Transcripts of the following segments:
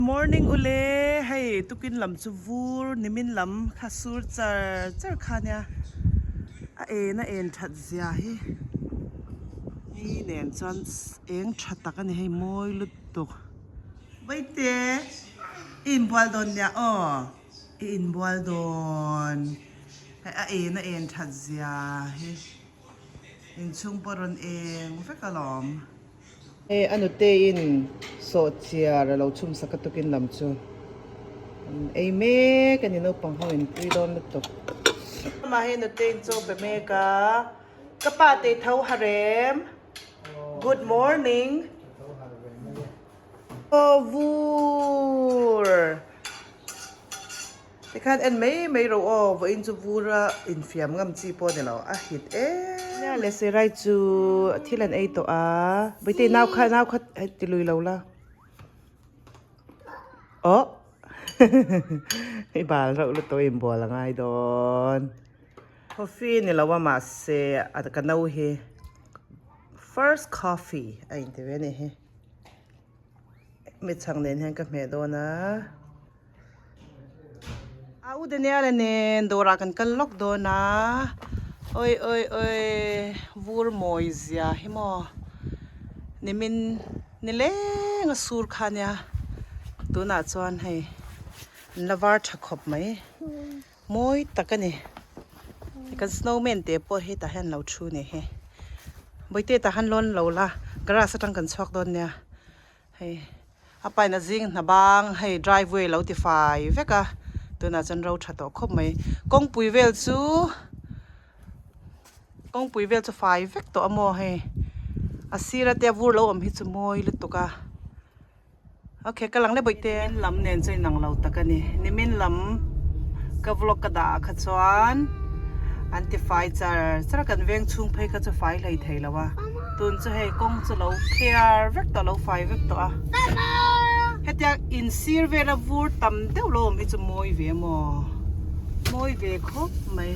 Morning ule, hei tukin lam chu vur nimin lam kha sur char char kha nia a en a en that zia hi ni nen chuan eng tha tak a ni hei mawi lutuk. Vaite i inbual dawn nia aw i inbual dawn hei a en a en that zia hi inchhung pawh a rawn eng vek alawm. Hei a nuteiin sawhchiar a lo chhum sak a tukin lam chu an ei mek a ni naupang ho in pui dawn lutuk. Amah hi nuteiin chaw pe mek a, ka pa te tho harem good morning. Aw vur. Tikhan en mai mai ro aw, vawiin chu vura infiam ngam chi pawh a ni lo, a hit em. Nia le Serai chu thil an ei tawh a, Bawihtei nau kha nau kha hei ti lui lo la. Aw i bal reuh lutuk a inbual a ngai dawn. Coffee ni lo a mahse a ka no hi first coffee a inti ve a nih hi. Mi chhang nen hian ka hmeh dawn a. A u Daniel-a nen dawrah kan kal lawk dawn a, awi awi awi vur mawi zia hi maw nimin nileng a sur kha nia tunah chuan hei an la var tha khawp mai mawi tak a ni kan snowman te pawh hi tah hian an lo thu ni hi bawihte tah han lawn lo la grass atang kan chhuak dawn nia. Hei a paina zing hna bang hei driveway lo ti fai vek a tunah chuan ro tha tawh khawp mai kawngpui vel chu kawngpui vel chu fai vek tawh a maw hei a sir ate a vur lo awm hi chu mawi lutuk a okay ka lang le bawihte nimin lam nen chu inang lo tak a ni nimin lam ka vlog ka dah ah kha chuan an ti fai char char a kan veng chhung phei kha chu fai hlei thei lo a. Tun chu hei kawng chu lo clear vek tawh lo fai vek tawh a hetia in sir vela vur tam deuh lo awm hi chu mawi ve maw mawi ve khawp mai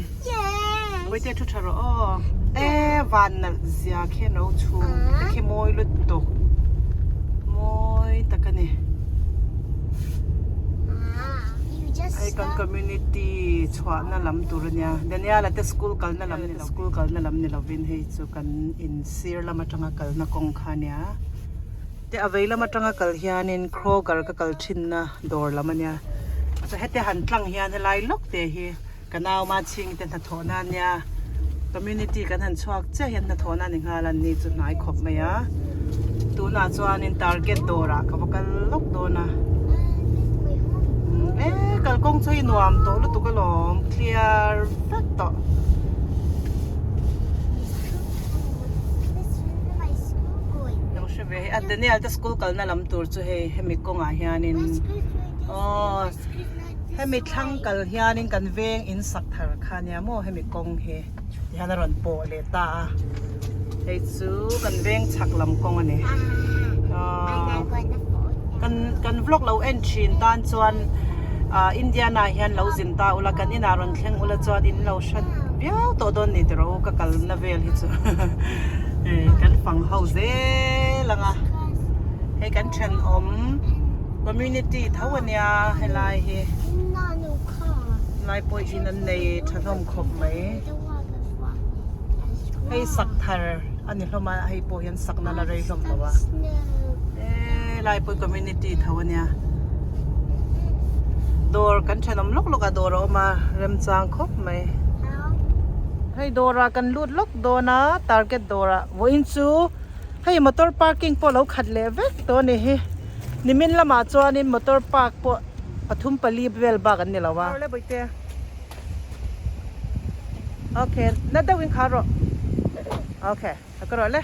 Bawihte thu tha rawh aw e van nalh zia khian ro chhum te khi mawi lutuk mawi tak a ni. Hei kan community chhuahna lam tur a nia Daniel-a te school kalna lam ni lo school kalna lam ni lovin hei chu kan in sir lam atanga kalna kawng kha a nia te a vei lam atanga kal hianin Kroger ka kal thinna dawr lam a nia chuan heti han tlang hian helai lawk te hi ka nau Machhingi te hnathawhna a nia community kan han chhuak chiah hian hnathawhna a ni nghal a ni chu hnai khawp mai a tunah chuanin target dawrah ka va kal lawk dawn a e kalkawng chu hei nuam tawh lutuk alawm clear vek tawh. Lo hre ve hei a Daniel te school kalna lam tur chu hei hemi kawngah hianin aw hemi thlang kal hianin kan veng in sak thar kha ania maw hemi kawng hi tihian a rawn pawh leh ta a hei chu kan veng chhak lam kawng a ni aw kan kan vlog lo en thin tan chuan ah Indiana hian lo zin ta ula kan inah rawn thleng ula chuan in lo hrat viau tawh dawn ni tiraw ka kalna vel hi chu hei kan fang ho zel ang a hei kan thenawm community tho ania helai hi lai pawh in an nei tha hlawm khawp mai hei sak thar a ni hlawm a hei pawh hian sak na la rei hlawm lo a helai pawh community tho ania dawr kan thenawm lawk lawk a dawr a awm a remchang khawp mai hei dawrah kan lut lawk dawn a target dawrah vawiin chu hei motor parking pawh a lo khat leh vek tawh a ni hi nimin lamah chuanin motor park pawh pathum pali vel bak an ni lo a. Okay na deuh in khar rawh okay a ka rawh le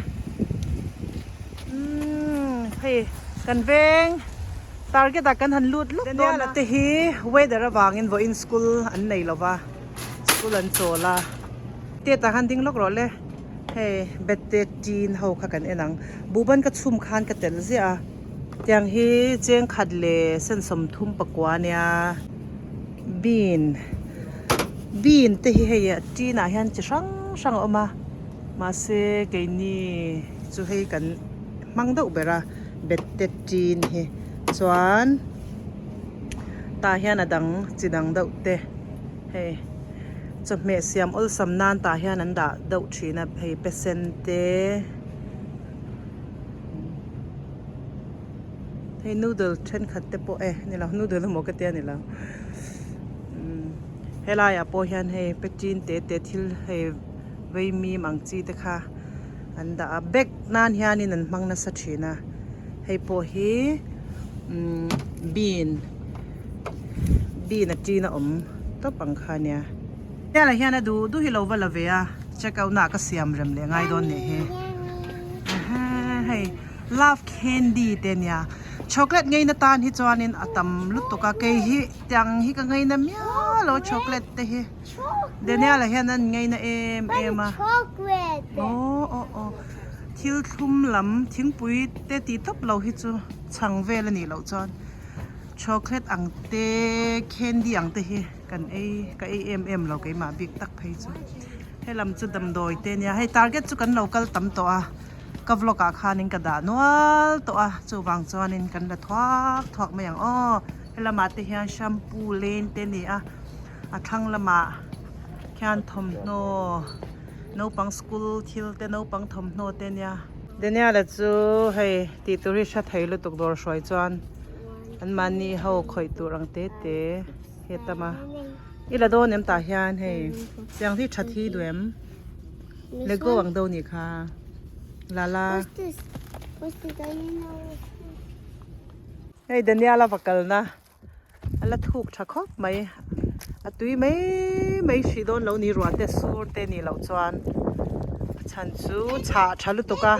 umm hei kan veng target ah kan han lut lawk dawn a te hi weather avangin vawiin school an nei lo va school an chawl a te tah khan ding lawk rawh le hei bete tin ho kha kan en ang buhban ka chhum khan ka telh ziah a tiang hi cheng khat leh sen sawmthum pakua ania. Bean bean te hi hei tin ah hian chi hrang hrang a awm a mahse keini chu hei kan hmang deuh ber a bette tin hi chuan Tah hian a dang chi dang deuh te hei chawhmeh siam awlsam nan tah hian an dah deuh thin a hei pesen te hei noodle thenkhat te pawh e ni lo noodle emaw ka tia ni lo umm helaiah pawh hian hei pechin te te thil hei vaimim ang chi te kha an dah a bag nan hianin an hmang nasa thin a hei pawh hi umm bean bean a tin a awm tawp ang kha ania hetiangah hian a duh duh hi lo va la ve a check out na ah ka siam rem leh ngai dawn nih hi hei love candy te ania chocolate ngeina tan hi chuanin a tam lutuk a kei hi tiang hi ka ngeina miau lo chocolate te hi. Daniel-a hian an ngaina em em a aw aw aw thil thlum lam thingpui te tih tawp lo hi chu chhang vel a nih loh chuan chocolate ang te candy ang te hi kan ei ka ei em em lo keimah bik tak phei chu helam chu damdawi te ania hei target chu kan lo kal tam tawh a ka vlog ah khanin ka dah nual tawh a chuvang chuanin kan la thuak thuak mai ang aw helamah te hian shampoo lane te a ni a. A thlang lamah khian thawmhnaw naupang school thil te naupang thawmhnaw te ania. Daniel-a chu hei tih tur hi hre thei lutuk dawr hruai chuan an mahni ho khawih tur ang te te hi a tam a. I la dawn em tah hian hei tiang hi tha thi duh em? Lego ang deuh nih kha Lala. Hei Daniel-a va kalna. A la thuk tha khawp mai a tui mai mai hrih dawn lo ni ruah te sur te nih loh chuan a chhan chu chhah tha lutuk a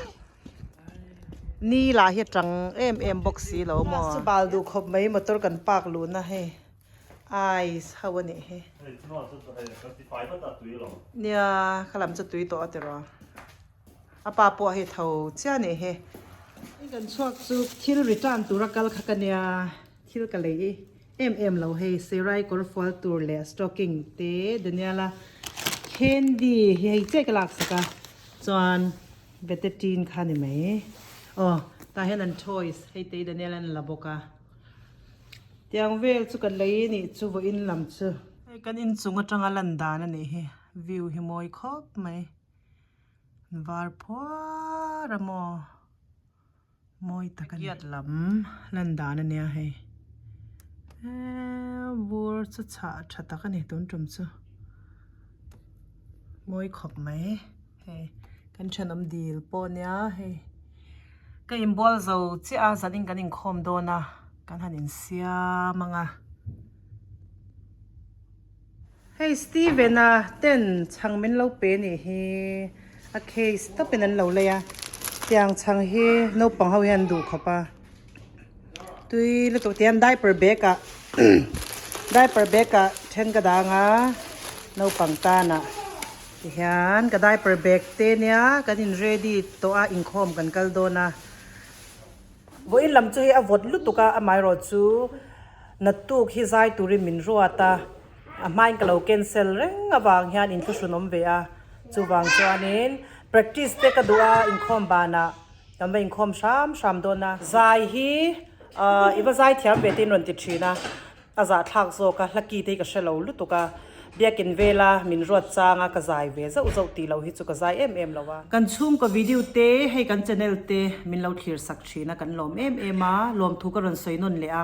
ni lah hi a tang em em bawk si lo maw chu bal duh khawp mai motor kan park luh na hei ice ho a nih hi nia kha lam chu tui tawh a tiraw. A pa pawh hei tho chiah a nih hi. Hei kan chhuak chu thil return tura kal kha ka nia, thil ka lei em em lo hei Serai kawr fual tur leh stocking te Daniela candy hi hei chiah ka lak sak a chuan vetetin kha ni mai aw tah hian an toys hei te hi Daniela an la bawk a tiang vel chu ka lei a nih chu vawiin lam chu. Hei kan inchung atanga lan dan a nih hi view hi mawi khawp mai. Var phuar a maw mawi tak a ni. Gate lam lan dan a nia hei eee bur chu chhah tha tak a ni tun tum chu mawi khawp mai hei kan thenawm dil pawh a nia hei ka inbual zo chiah a zanin kan inkhawm dawn a kan han insiam ang a. Hei Steven-a ten chhang min lo pe nih hi a case tawpin an lo lei a tiang chhang hi naupang ho hian an duh khawp a tui lutuk tihian diaper bag ah diaper bag ah then ka dang a naupang tanah tihian ka diaper bag te nia kan in ready tawh a inkhawm kan kal dawn a. Vawiin lam chu hei a vawt lutuk a, amaherawh chu naktuk hi zai turin min ruat a, a hmain ka lo cancel reng avang hian inthlahrun awm ve a, chuvang chuanin practice te ka duh a, inkhawm banah kan va inkhawm hram hram dawn a. Zai hi i va zai thiam ve te in rawn ti thin a. A zahthlak zawk a, hla ki te hi ka hre lo lutuk a, biakin vela min ruat chang a ka zai ve zauh zauh tih loh hi chu ka zai em em lo a. Kan chhungkaw video te hei kan channel te min lo thlir sak thin a kan lawm em em a, lawmthu ka rawn sawi nawn leh a.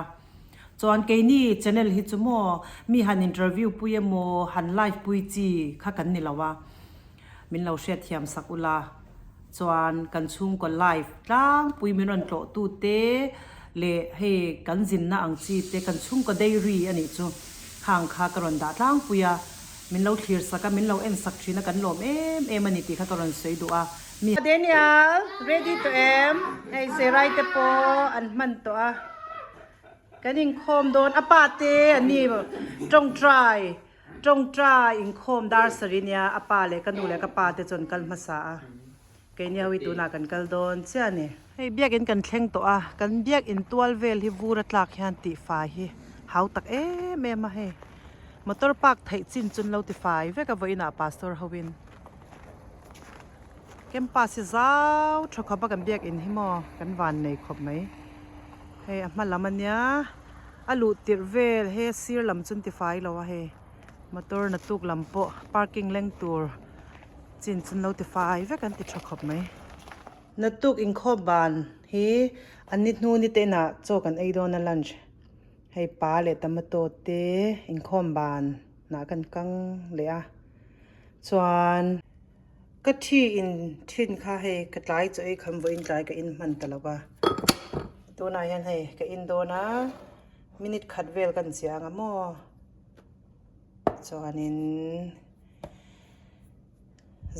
Chuan keini channel hi chu maw mi han interview pui emaw han live pui chi kha kan ni lo a, min lo hriatthiam sak ula chuan kan chhungkaw live tlangpui min rawn tlawh tu te leh hei kan zinna ang chi te kan chhungkaw diary a nih chu khang kha ka rawn dah tlangpui a min lo thlir sak a min lo en sak thin a kan lawm em em a ni tih kha ka rawn sawi duh a mi Daniel ready tawh em hei Serai te pawh an hman tawh a kan inkhawm dawn a pa te an ni tawngtai Tawngtai inkhawm dar sarih nia a pa leh ka nu leh ka pa te chuan kal hmasa a, keini ho hi tunah kan kal dawn chiah a ni. Hei biakin kan thleng tawh a, kan biakin tual vel hi vur a tlak hian tihfai hi hau tak em em a hei. Motor park theih chin chu an lo tifai vek a vawiinah pastor hoin campus hi zau tha khawp a kan biakin hi maw kan van nei khawp mai. Hei a hma lam a nia. A luh tirh vel he sir lam chu an ti fai lo a hei motor naktuk lam pawh parking leng tur chin chu an lo ti fai vek an ti tha khawp mai. Naktuk inkhawm ban hi an ni hnu ni te inah chaw kan ei dawn a lunch hei pa leh tomato te inkhawm ban nah kan kang leh a chuan. Ka thi in thin kha hei ka tlai chaw ei kham vawiin tlai ka in hman ta lo va, tunah hian hei ka in dawn a minute khat vel ka inchiah ang a maw chuanin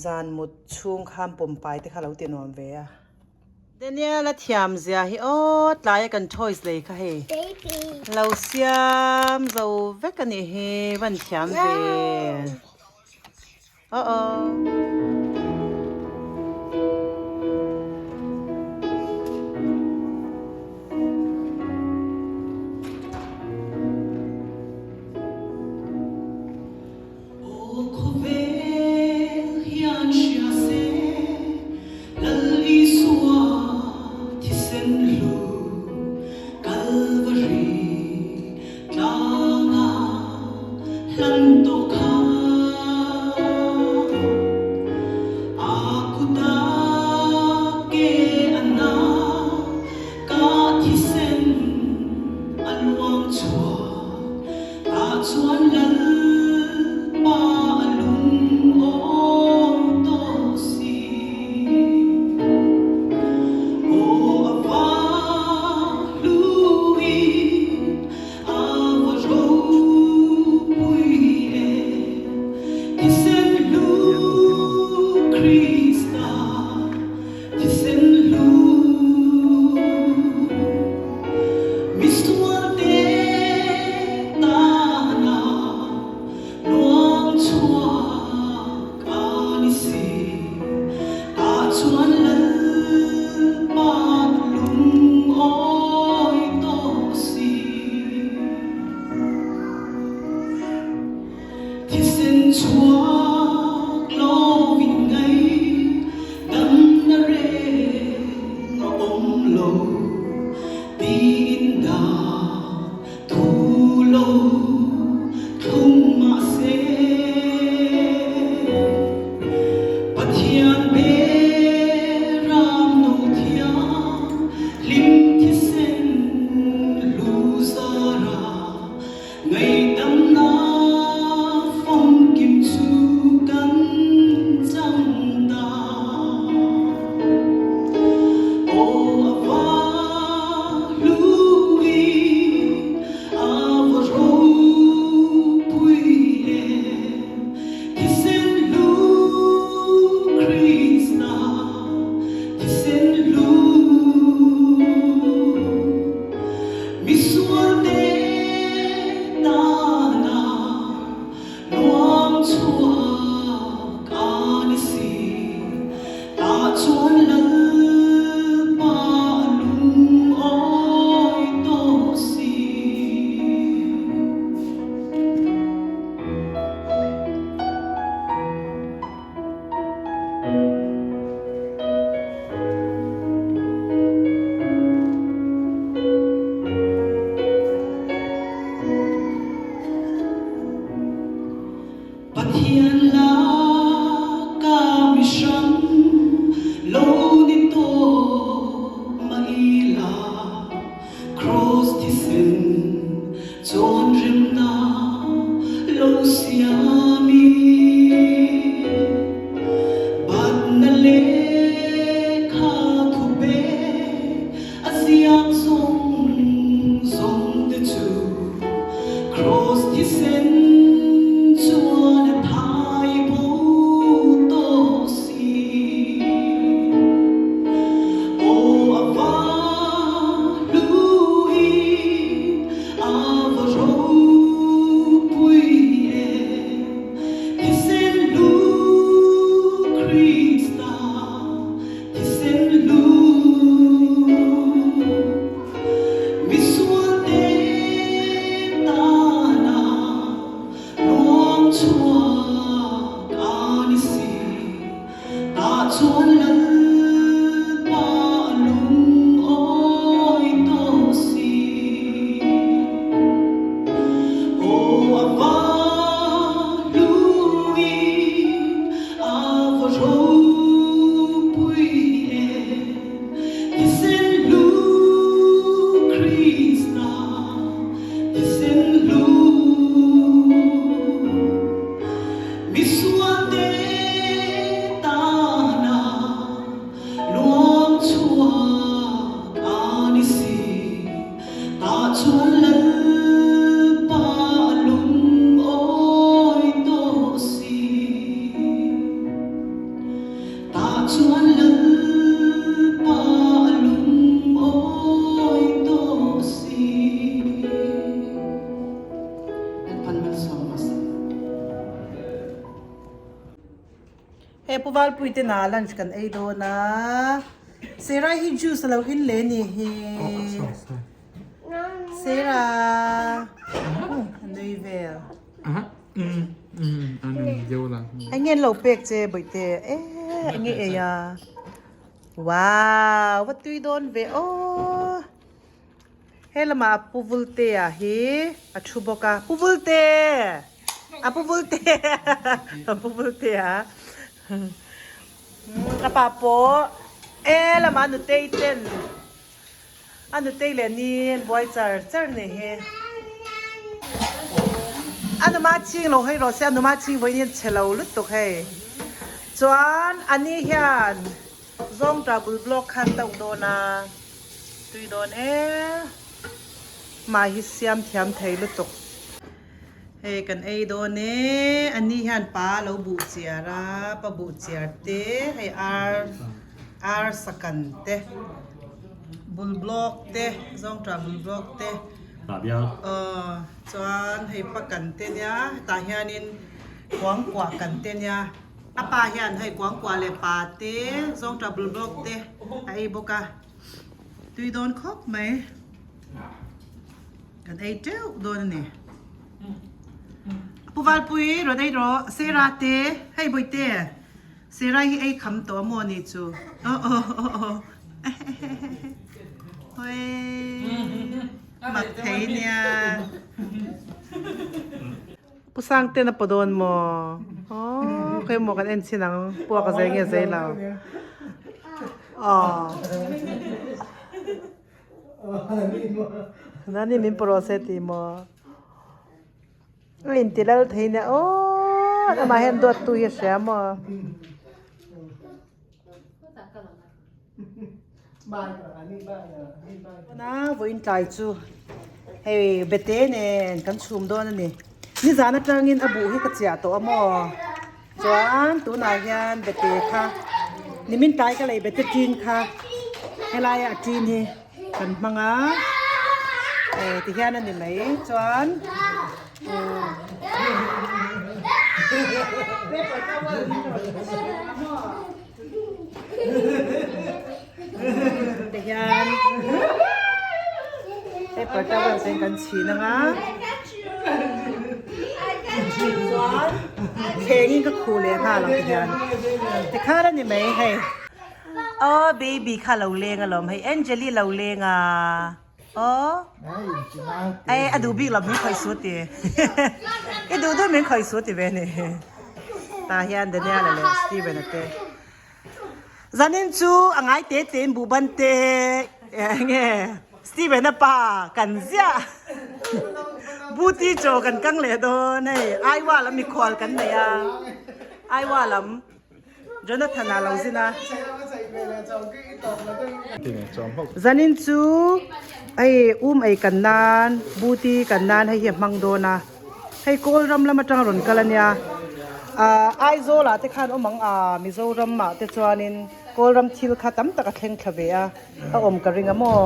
zan mut chhung khan pawmpai te kha lo ti nuam ve a. Daniel a thiam zia hi aw tlai a kan toys lei kha hei lo siam zo vek a nih hi van thiam ve. Uh oh. Hei Pu Valpui te na lunch kan ei dawn a, Sarah hi juice a lo in leh ni hi. Sarah a nui vel. Eng nge an lo pek che bawihte e eng nge ei a wow va tui dawn ve aw. He lamah a pu Vultea hi a thu bawk a, Pu Vulte! A pu Vulte! A pu Vultea. A pa pawh e lamah a nutei ten a nutei leh ni an buai char char ni hi. A numa ching lo hawi rawh se, a numa ching vawiin hi an che lo lutuk hei. Chuan a ni hian Zawngṭah bul block kha an tauh dawn a. Tui dawn e. Mah hi siam thiam thei lutuk. Hei kan ei dawn e. A ni hian pa lo buh chiar a, pa buh chiar te, hei ar ar sakan te, bul block te, zawngṭah bul block te. Aw chuan hei pa kan te nia, hetah hianin kuangkuah kan te nia. A pa hian hei kuangkuah leh pa te zawngṭah bul bawk te a ei bawk a, tui dawn khawp mai. Kan ei teuh dawn a ni. Pu Valpui rawn ei rawh, Sera te, hei Bawihte, Sera hi ei kham tawh a maw ni chu? Aw aw aw aw Hawii mak thei nia. Pu Sangten a paw dawn maw? Aww khawi maw kan en chin ang puak a zei nge zei lo. Aww. Nani min paw rawh se ti maw? A inti lal thei nia aww amah hian duat tu hi a hria maw? Tuna vawiin tlai chu hei bete nen kan chhum dawn a ni. Nizan atangin a buh hi ka chiah tawh a maw? Chuan tunah hian bete kha nimin tlai ka lei bete tin kha helai ah tin hi kan hmang a eh tihian a ni mai chuan umm Ti hian paper towel te kan chhin anga chuan thleng in ka khuh leh nghal ang ti hian tikhan a ni mai hei aw baby kha lo leng alawm hei Angeli lo leng a. Aw ei a duh bik lo min khawih su ti i duh duh min khawih su ti ve ni tah hian Daniel-a leh Steven-a te zanin chu a ngai te te in buh ban te eng nge Steven-a pa kan ziah buti chaw kan kang leh dawn hei Aiwa lam mikhual kan nei a Aiwa lam. Jonathan a lo zin a. Zanin chu hei um ei kan nan buti kan nan hei hi a hmang dawn a hei kawl ram lam atang rawn kal ania ah Aizawl ah te khan awm ang a Mizoram ah te chuanin kawl ram thil kha tam tak a thleng thla ve a a awm ka ring a maw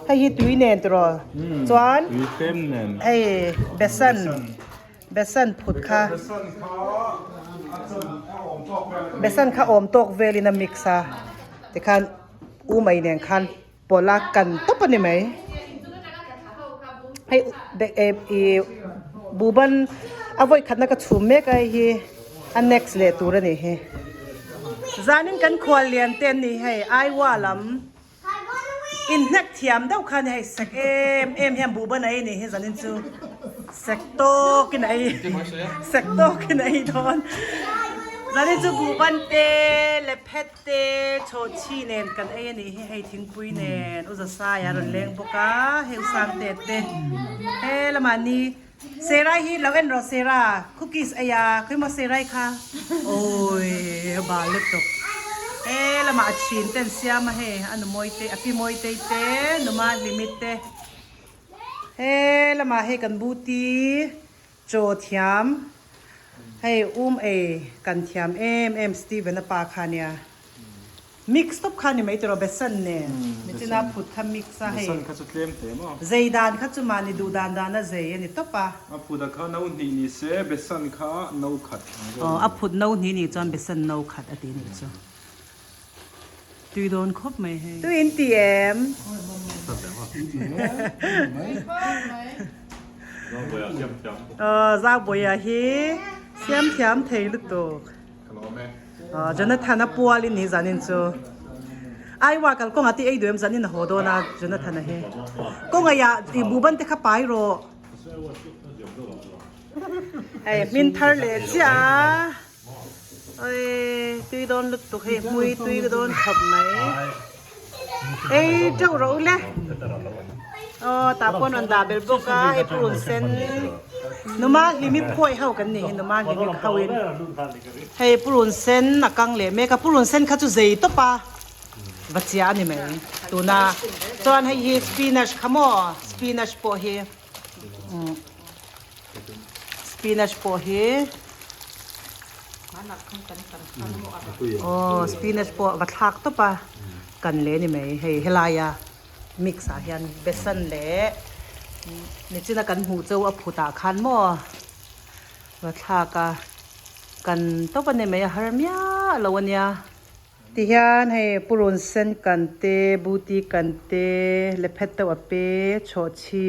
hei hi tui nen tiraw chuan hei besan. Besan phut kha Besan kha awm tawk velin a mix a tikhan u mai nen khan pawlh a kan tawp a ni mai hei ih buhban a vawi khatna ka chhum mek a hei hi a next leh tur a nih hi zanin kan khual lian te an ni hei Aiwa lam. Inhnek thiam deuh kha ni hei sek em em hian buh ban a ei nih hi zanin chu sek tawkin a ei sek tawkin a ei dawn zanin chu buh ban te le phet te chhawhchhi nen kan ei a nih hi hei thingpui nen u Zasai a rawn leng bawk a hei u Sangte te he lamah ni Serai hi lo en rawh Sera cookies ei a khawi maw Serai kha awii a bal lutuk he lamah a chhin te an siam a hei a nu mawi te a pi mawi tei te numa limit te he lamah hei kan buti chaw thiam hei um ei kan thiam em em Steven a pa kha nia. Mix tawp kha ni mai tiraw besan nen nichina phut kha mix a hei. Besan kha chu tlem hle maw? Zei dan kha chu mahni duh dan dan a zei a ni tawp a. A phut a kha no hnih ni se besan kha no khat ang vel a ni. Aw a phut no hnih nih chuan besan no khat a ti nih chu. Tui dawn khawp mai hei. Tui in ti em? Aw Zaubawiah hi siam thiam thei lutuk. Jonathan a pual in ni zanin chu Aiwa kal kawngah te ei duh em zanin a haw dawn a Jonathan a hi kawngaiah i buhban te kha pai rawh hei hmin thar leh chiah a oi tui dawn lutuk hei hmui tui dawn khawp mai ei teuh rawh u le aw tah pawh an rawn dah belh bawk a hei purun sen numa hlimi phuaih ho kan nih hi numa hlimi kho in hei purun sen a kang leh mek a purun sen kha chu zei tawp a va chiah a ni mai tuna chuan hei hi spinach kha maw spinach pawh hi umm spinach pawh hi aw spinach pawh va thlak tawp a kan leh a ni mai hei helaia mix ah hian besan leh nichina kan hmuh cheu a phut ah khan maw va thlak a kan tawp a ni mai a har miah lo a nia. Tihian hei purun sen kan te buti kan te lephet deuh a pe chhawhchhi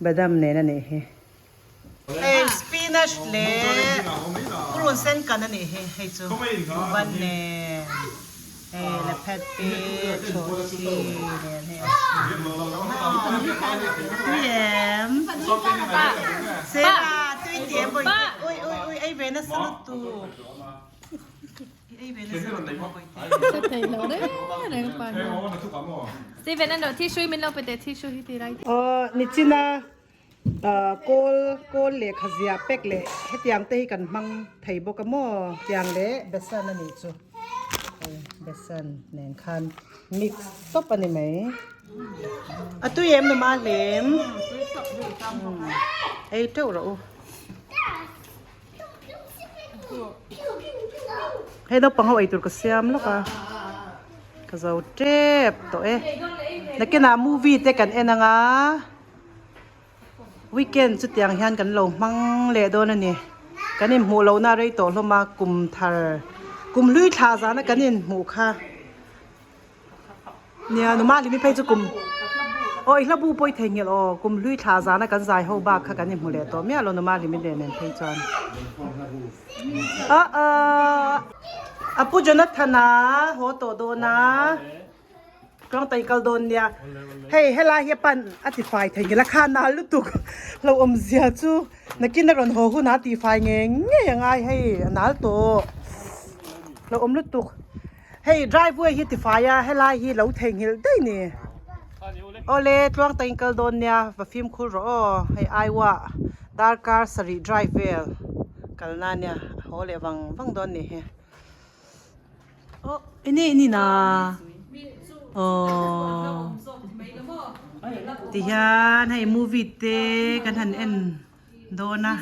badam nen a nih hi. Hei spinach leh purun sen kan a nih hi hei chu ban nen hei lephet te chhawhchhi nen hei a tui em Sarah tui ti em bawihte ui ui ui ei ve nasa lutuk. Steven an lo tissue min lo pe teh tissue hi ti lai. Aw nichina kawl kawl lehkha zia pek leh hetiang te hi kan hmang thei bawk a maw tiang leh besan a nih chu hei besan nen khan mix tawp a ni mai a tui em numa hlem ei teuh rawh u. Hei naupang ho eitur ka siam lawk a ka zo tep tawh e nakinah movie te kan en anga weekend chutiang hian kan lo hmang leh dawn a ni kan inhmuh lohna a rei tawh hlawm a kum thar kum hlui thla zana kan inhmuh kha. Nia numa limi phei chu kum aw i hlabu pawh i theihnghilh aw kum hlui thla zana kan zai ho bak kha kan inhmu leh tawh miah lo numa limi leh nen phei chuan a a a pu Jonathan-a haw tawh dawn a tawngtai kal dawn nia hei helai hi a pan a ti fai theihnghilh a kha nal lutuk lo awmzia chu nakin a rawn haw hunah a tihfai ngei ngei a ngai hei a nal tawh lo awm lutuk. Hei driveway hi tifai a helai hi lo theihnghilh daih ni. Awle tluang takin kal dawn nia va fimkhur rawh aw hei Iowa darkar sarih drive vel kalna ania a haw leh vang vang dawn nih hi. Aw enge i nin a aww tihian hei movie te kan han en dawn a.